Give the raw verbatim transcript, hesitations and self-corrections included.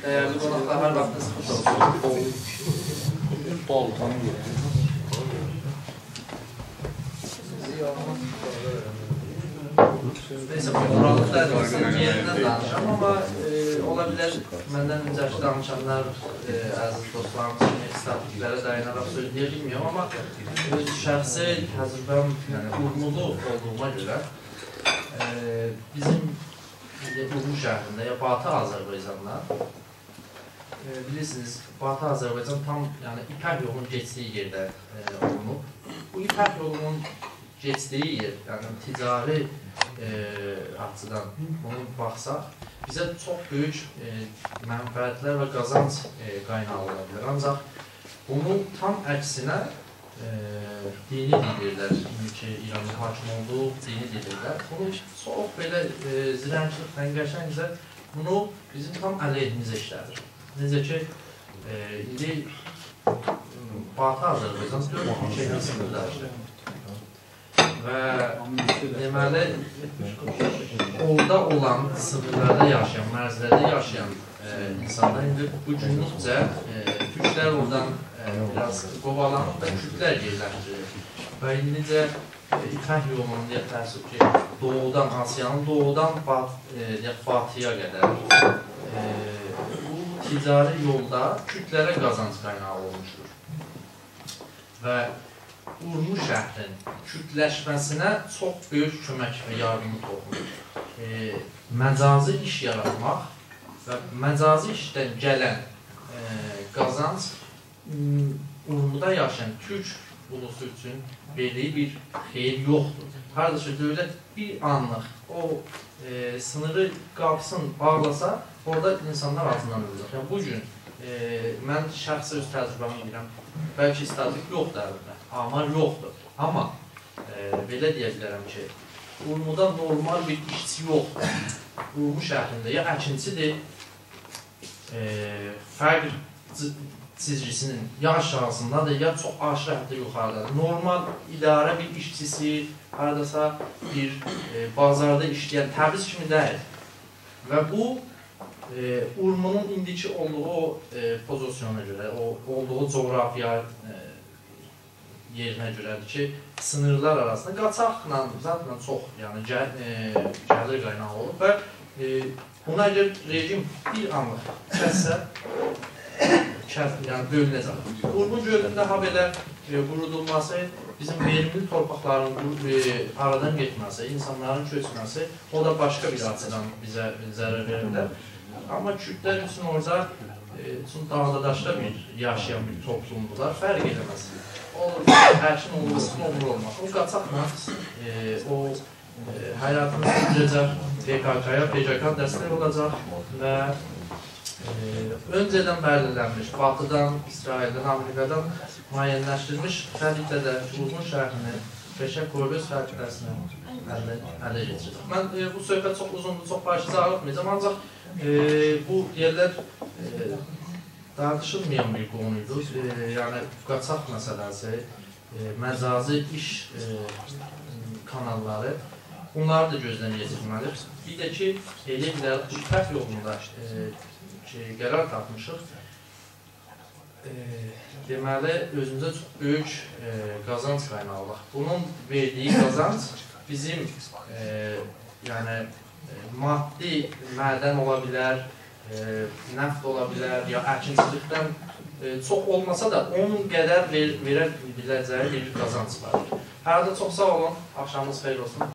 دیرلی قوناقلار، هر واختینیز خوش اولسون. نئیسه، بو قوراللیق دئییل، یئریندن دانیشام، آمما، ائ، اولا بیلر، مندن اؤنجه‌کی دانیشانلار، ائ، عزیز دوستلاریمیز کیمی ایستاتیستیکلره دایاناراق سؤز دئیه بیلمیرم، آمما اؤز شخصی تجربه‌م، یعنی اورمولو اولدوغوما گؤره، ائ، بیزیم ایندی اورمو شهرینده یا باتی آذربایجاندا، ائ، بیلیرسینیز، باتی آذربایجان تام، یعنی، ایپک یولونون کئچدیگی یئرده، ائ، اولونوب. بو ایپک یولونون کئچدیگی یئر، یعنی تجاری، ائ، آچیدان بونو باخساق، بیزه چوخ بؤیوک، ائ، منفعتلر و قازانج، ائ، قایناغی اولا بیلر. آنجاق بونون تام عکسینه، ائ، دینی لیدرلر، ایندیکی ایرانین حاکم اولدوغو دینی لیدرلر بونو چوخ بئله، ائ، زیرنگلیکله، قشنگجه بونو بیزیم تام علیهیمیزه ایشله‌دیر. نئجه کی، ائ، ایندی باتی آذربایجان دؤرد اولکه ایله سینیرداشدیر. و دئمه‌لی، اورادا اولان، سینیرلاردا یاشایان، مرزلرده یاشایان، ائ، اینسانلار ایندی بو گونلوکجه، ائ، تورکلر اورادان، ائ، بیر آز قووالانیب و کوردلر یئرلشدیریلیر. و ایندیجه، ائ، ایپک یولونون، دئیک، تأسف کی، دوغودان، آسیانین دوغودان بات-، ائ، دئیک، باتی‌یا قدر، ائ، بو تجاری یولدا کوردلره قازانج قایناغی اولموشدور. و اورمو شهرین کوردلشمه‌سینه چوخ بؤیوک کؤمک و یاردیمی توپلاییر. ائ، مجازی ایش یاراتماق و مجازی ایشدن گلن، ائ، قازانج، م، اورمودا یاشایان تورک اولوسو اوچون وئردیگی بیر خئییر یوخدور. هارداسا دؤولت بیر آنلیق او، ائ، سینیری، قاپیسینی باغلاسا، اورادا اینسانلار آجیندان اؤله‌جک. یعنی، بو گون، ائ، من شخصی اؤز تجربه‌می دئییرم، بلکه ایستاتیستیک یوخدور البته، آمار یوخدور. آمما، ائ، بئله دئیه بیلرم کی، اورمودا نورمال بیر ایشچی یوخدور. اورمو شهرینده یا اکینچی‌دیر، ائ، فقر چی-، چیزگی‌سینین یا آشاغیسیندادیر، یا چوخ آشیری حدده یوخاریدادیر. نورمال اداره بیر ایشچی‌سی، هارداسا بیر، ائ، بازاردا ایشله‌ین، تبریز کیمی دئییل. و بو، ائ، اورمونون ایندیکی اولدوغو، ائ، پوزیسیونا گؤره، او اولدوغو جغرافیا، ائ، یئرینه گؤره‌دیر کی، سینیرلار آراسیندا قاچاقلا، زادلا چوخ، یعنی، گل-، ائ، گلیر قایناغی اولوب و، ائ، بونا اگر رژیم بیر آنلیق کسسه، کس-، یعنی، بؤلونه‌جک. اورمو گؤلونده هابئله، ائ، قورودولماسی، بیزیم وئریملی تورپاقلارین قور-، ائ، آرادان گئتمه‌سی، اینسانلارین کؤچمه‌سی، او دا باشقا بیر آچیدان بیزه ضرر وئره بیلر. آمما کوردلر اوچون اورادا، ائ، چون داغدا داشدا بیر یاشایان بیر توپلومدولار، فرق ائله‌مز. او، هر کیم اولماسین، اولور اولماز. او قاچاقلا، ائ، او، ائ، حیاتینی سوردوره‌جک، پ‌ک‌ک‌یا، پ‌ک‌ک دستک اولاجاق و، ائ، اؤنجه‌دن بللی‌لنمیش، باتیدان، اسرائیلدن، آمریکادان معین‌لشدیریلمیش خریطه‌ده اورمو شهرینی، بئشه کوی‌بئش خریطه‌سینی اله، اله کئچیریر. من، ائ، بو صحبت چوخ اوزوندور، چوخ باشینیزی آغریتمایاجاغام، آنجاق، ائ، بو یئرلر، ائ، تارتیشیلمایان بیر قونویدو. ائ، یعنی، قاچاق مسئله‌سی، ائ، مجازی ایش، ائ، کاناللاری، بونلاری دا گؤزدن کئچیرمه‌لی. بیر ده کی، ائله بیلر، ایپک یولوندا، ائ، کی، قرار تاپمیشیق. ائ، دئمه‌لی، اؤزوموزه چوخ بؤیوک، ائ، قازانج قایناغی اولاق. بونون وئردیگی قازانج بیزیم، ائ، یعنی، ائ، مادی معدن اولا بیلر، ائ، نفت اولا بیلر، یا اکینچیلیکدن، ائ، چوخ اولماسا دا، اونون قدر وئر-، وئره بیله‌جه‌یی بیر قازانج وار. هر حالدا چوخ ساغ اولون، آخشامینیز خئیر اولسون.